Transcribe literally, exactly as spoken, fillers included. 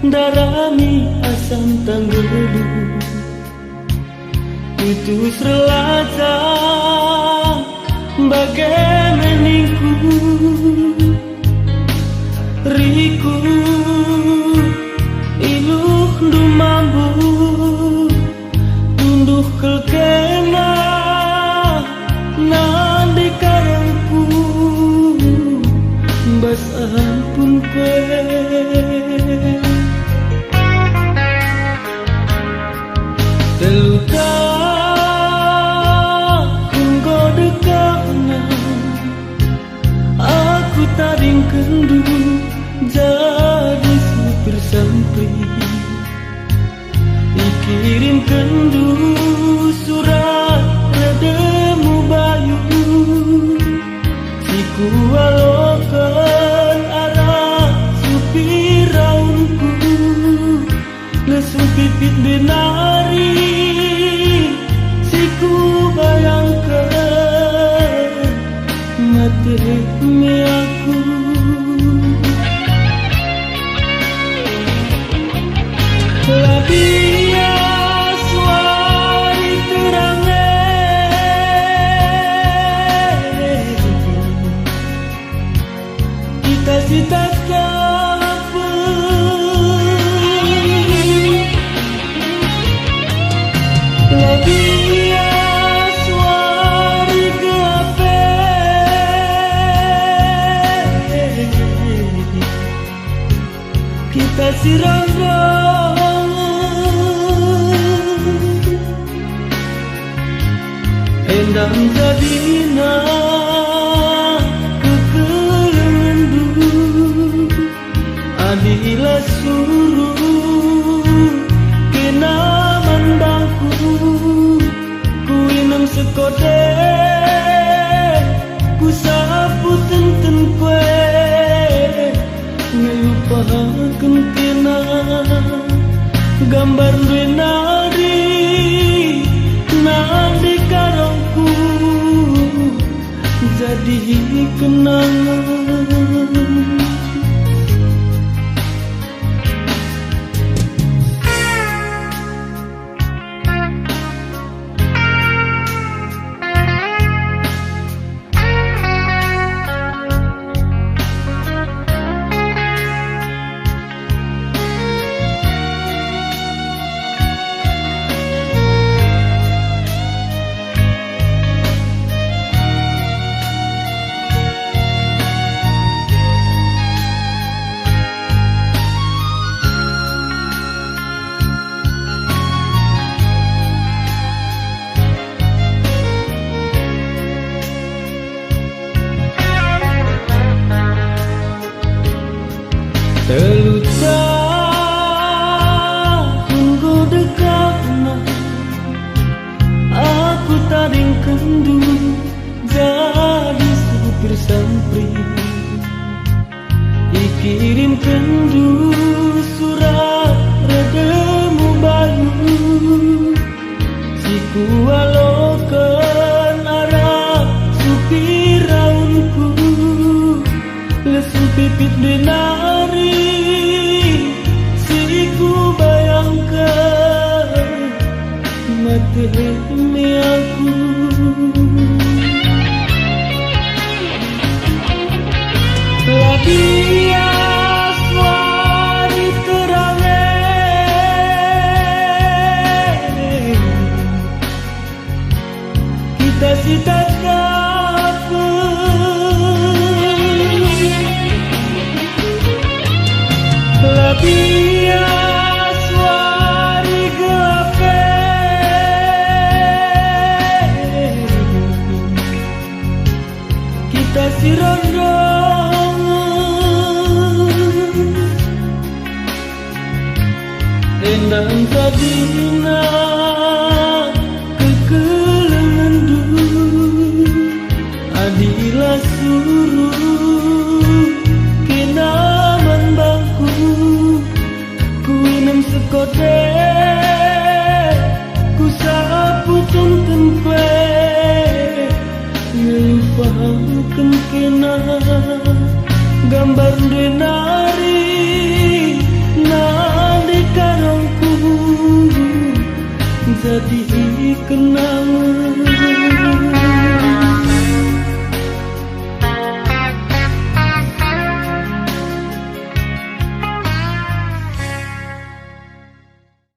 ndarami asam tanggedu. Tutus relaja bage me ningku, riku iluhndu mambu, tunduh kal kena nande karangku, bas ampun kue. Telu tahun enggo dekahna, aku tadingkenndu jadi supir sampri. Ikirimkenndu surat redemu bayu, si kualoken arah supir raunku. Lesu pipit nari si kubayangken, mate me aku. La bias wari terang e, kita si tak dapat. La bias wari gelap e, kita si rondong. Enda me jadina kekelengenndu, adi la suruh kena man bangku, kuinem sekote, kusapu tenten kue. Ngelupaken kena gambarndu e nari, nande karangku jadi kenangan. Telu tahun enggo dekahna, aku tadingkenndu jadi supir sampri. Ikirimkenndu surat redemu bayu, si kualoken arah supir raunku. Lesu pipit nari si kubayangken, mate me aku. La bias wari terang e, kita si tak dapat. La bias wari gelap e, kita si rondong. Enda me jadina kekelengenndu, adi la suruh kena man bangku, kuinem sekote, kusapu tenten kue. Ngelupaken kena gambarndu e nari, na jadi kenangan.